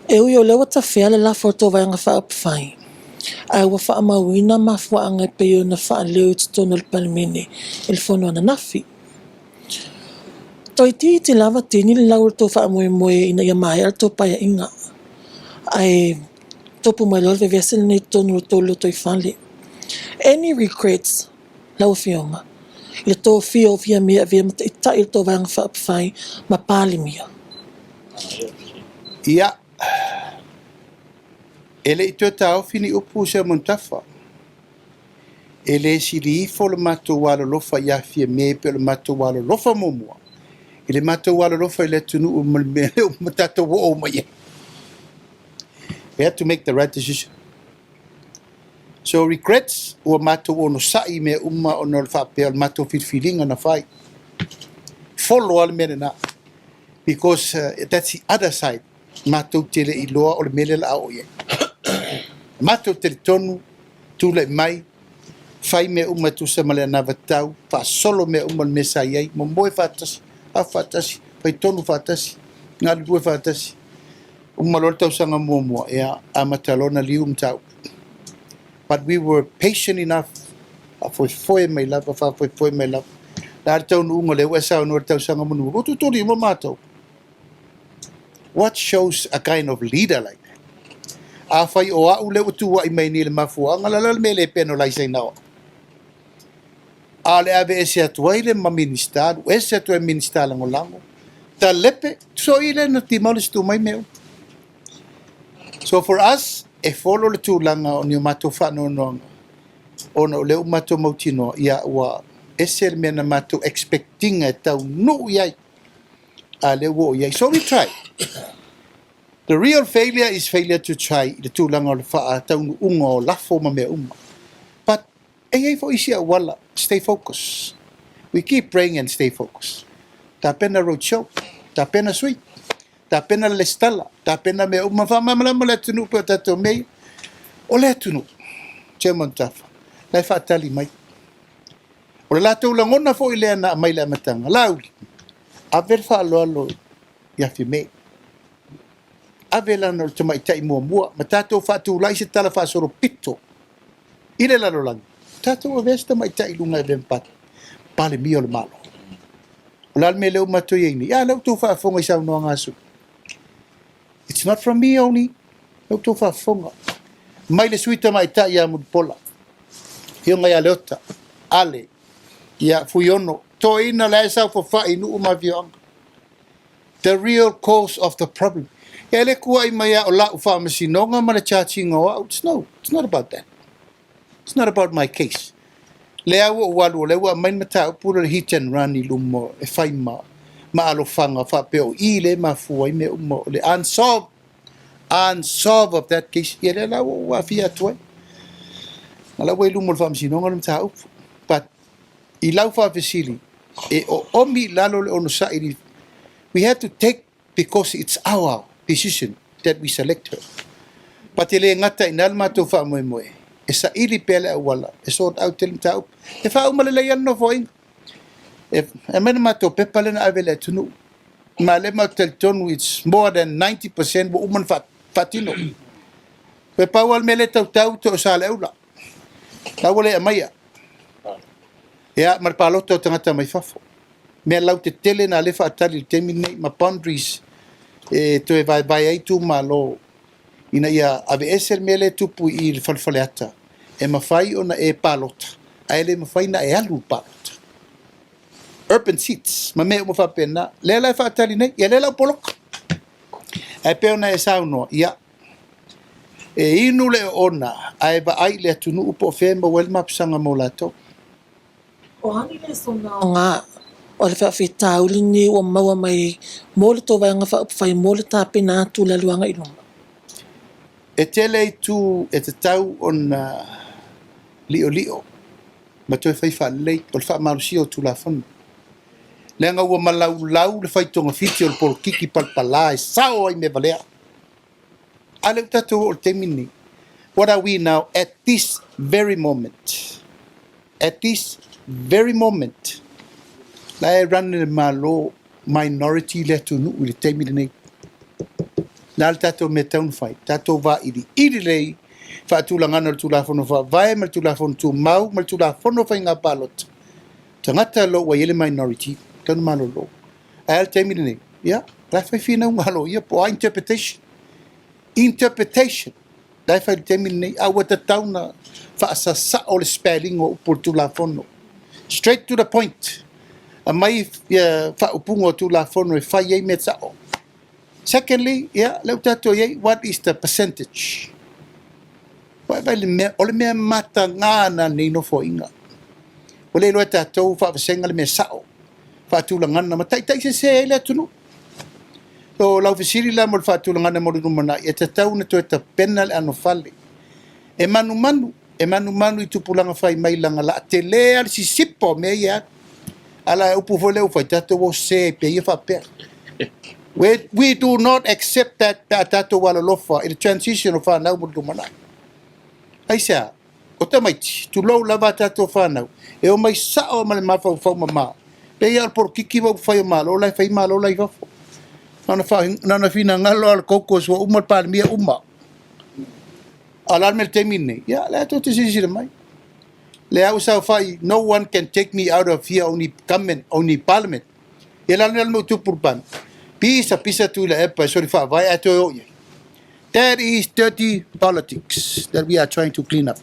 E ui o lea ua tafea le lafo a le tou Vaega Faaupufai, ae ua faamauina mafuaaga e pei ona faaleo i totonu o le Palemene i le fono ananafi. Toeitiiti lava tini le lau o le tou faamoemoe ina ia maea le tou Paeaiga, ae tupu mai loa le vevesi lenei i totonu o le tou lotoifale. Any regrets lau Afioga i le tofia o Fiame e avea ma Taitai o le tou Vaega Faaupufai ma Palemia? Ia, e le i toe taofi ni upu Seumanutafa. E le sili ifo le matou alolofa ia Fiame pe o le matou alolofa muamua i le matou alolofa i le atunuu ma le mea lea ua tatou oo mai ai. We had to make the right decision. So regrets, ua matou onosai i mea uma ona o le faapea o le matou filifiliga na fai. Follow lava le mea lena. Because that's the other side. Matou te le iloa o le mea lea o le a oo i ai. Matou talitonu, tulai mai, fai mea uma e tusa ma le anavatau, faasolo mea uma o le mea sa i ai, momoe faatasi, afu faatasi, faitonu faatasi, galulue faatasi. Uma loa le tausaga muamua, ia, amata loa ona liu mataupu. But we were patient enough, faafoefoe mai lava, faafoefoe mai lava. O le a le taunuuga lea ua e saunoa i le tausaga mulimuli, ua tutuli uma matou. What shows a kind of leader like that? Afai o au lea ua tuai mai nei i le mafuaaga, o le a le mea e le peno lai saina o au? A o le aveese atu ai le ma Minista, alu ese atu ai Minista Lagolago, talepe, so i le na demolish tu mai mea uma. So for us, e follow le tulaga o ni o matou faanoanoaga, ona o lea ua matou mautinoa, ia ua ese le mea na matou expectinga e taunuu i ai, a lea ua oo i ai. So we try. The real failure is failure to try i le tulaga o le faataunuuga o lafo ma mea uma. But e i ai foi isi auala, stay focused. We keep praying and stay focused. Tapena road show, tapena sui, tapena le lesitala, tapena mea uma, faamalamalama le atunuu pe o tatou mea ia. O le atunuu, Chairman Tafa, la e faatali mai. O le latou lagona foi lea na aumai i le amataga, Laauli, ave le faaaloalo ia Fiame. Ave lana o le tamaitai muamua, ma tatou faatulai se tala faasolopito i le lalolagi. Tatou avea se tamaitai i luga e avea ma Palemia o le Malo. O le a le mea lea ua matou i ai nei? A, lea ua outou faafofoga i saunoaga a sui. It's not from me only. Lea ua outou faafofoga. Mai le sui tamaitai ia Mulipola, Afioga ia Leota, Ale, ia Fuiono, toeaina la e saofafai i nuu ma afioaga. The real cause of the problem. Ia le kuai mai a o lau faamasinoga ma le charging o au. It's no, it's not about that. It's not about my case. Lea ua ou alu o lea ua aumai le mataupu le hit and run i luma e fai ma alofaga faapea o i le mafua ai mea uma o le unsolved of that case. Ia lea la ua ou aafia atu ai. Ma la ua i luma o le faamasinoga le mataupu. But i lau faafesili, e oomi i lalo le onosai. We have to take because it's our decision that we select her. But e le gata i ina le matou faamoemoe, e saili pea le auala, e sort out le mataupu. E faauma lelei ai le nofoaiga. E aumai le matou pepa lea na ave i le atunuu. Ma le matou talitonu, it's more than 90% ua uma ona faatino. E pau lava le mea lea e tautau to o Saleaula. La ua le aumaia. Ia, ma le palota o tagata mai fafo. Mea lautetele na le faatali i le taimi lenei ma boundaries e toe vaevae ai itumalo ina ia aveese le mea lea e tupu i le falefaleata. E mafai ona e palota, ae le mafai na e alu i le palota. Urban seats, ma mea uma faapena. Lea la e faatali nei, ia lea la ua poloka. Ae pei ona e saunoa, ia, e inu le oona, ae vaai i le atunuu po o fea e maua ai le mapusaga mo latou. O a ni lesona aoga o le faafitauli lenei ua maua mai mo le tou Vaega Faaupufai mo le tapena atu i le alu agai i luma? E tele itu e tatau ona liolio ma toe fai faalelei o le faamalosia o Tulafono. Leaga ua malaulau le fai togafiti o le polokiki palapala e sao ai mea valea. A lea ua tatou oo i le taimi lenei. What are we now at this very moment? At this very moment, la e run le Malo minority le atunuu i le taimi lenei. Na le tatou mea tatau ona fai, tatou vailiili lelei faatulagaga o le Tulafono Faavae ma le Tulafono Tumau ma le Tulafono o Faiga Palota, tagata o lo o ua i ai le minority, tatau ona malolo. Ae a le taimi lenei? Ia, o la e fai finauga a loia po o a interpretation. Interpretation la e fai i le taimi lenei, a ua tatau ona faasasao le spelling o upu o le Tulafono. Straight to the point. Aumai faaupuga o Tulafono e fai ai mea sao. Secondly, ia, lea ua tatou i ai, what is the percentage? Vaai le mea, o le mea mataga lena i lenei Nofoaiga. Ua le iloa e tatou faavasega le mea sao, faatulagaga ma taitaisese ai le atunuu. So, lau fesili la mo le faatulagaga mo le lumanai, e tatau ona toe tapena le anofale. E manumanu, e manumanu i tupulaga fai mai laga la tele lava le sisipa o mea ia alu. Ala e upu foi lea ua fai, tatou o se pe ia faapea. We do not accept that pe a tatou alolofa i le transition o fanau mo le lumanai. Aisea? O tamaiti, tulou lava a tatou fanau, e o mai sao ma le mafaufau mama. Pe ia o le polokiki ma upufai o Malo la e fai Malo la i fafo. Na ona finagalo lava o le caucus ua uma le Palemia uma. A o le a le mea i le taimi lenei? Ia, lea tou te silasila mai. Lea ua saofai, no one can take me out of here, only government, only parliament. Ia le a le mea ua tupu i le parliament? Pisa pisa Tuilaepa e soli faavae ae toe o i ai. That is dirty politics that we are trying to clean up.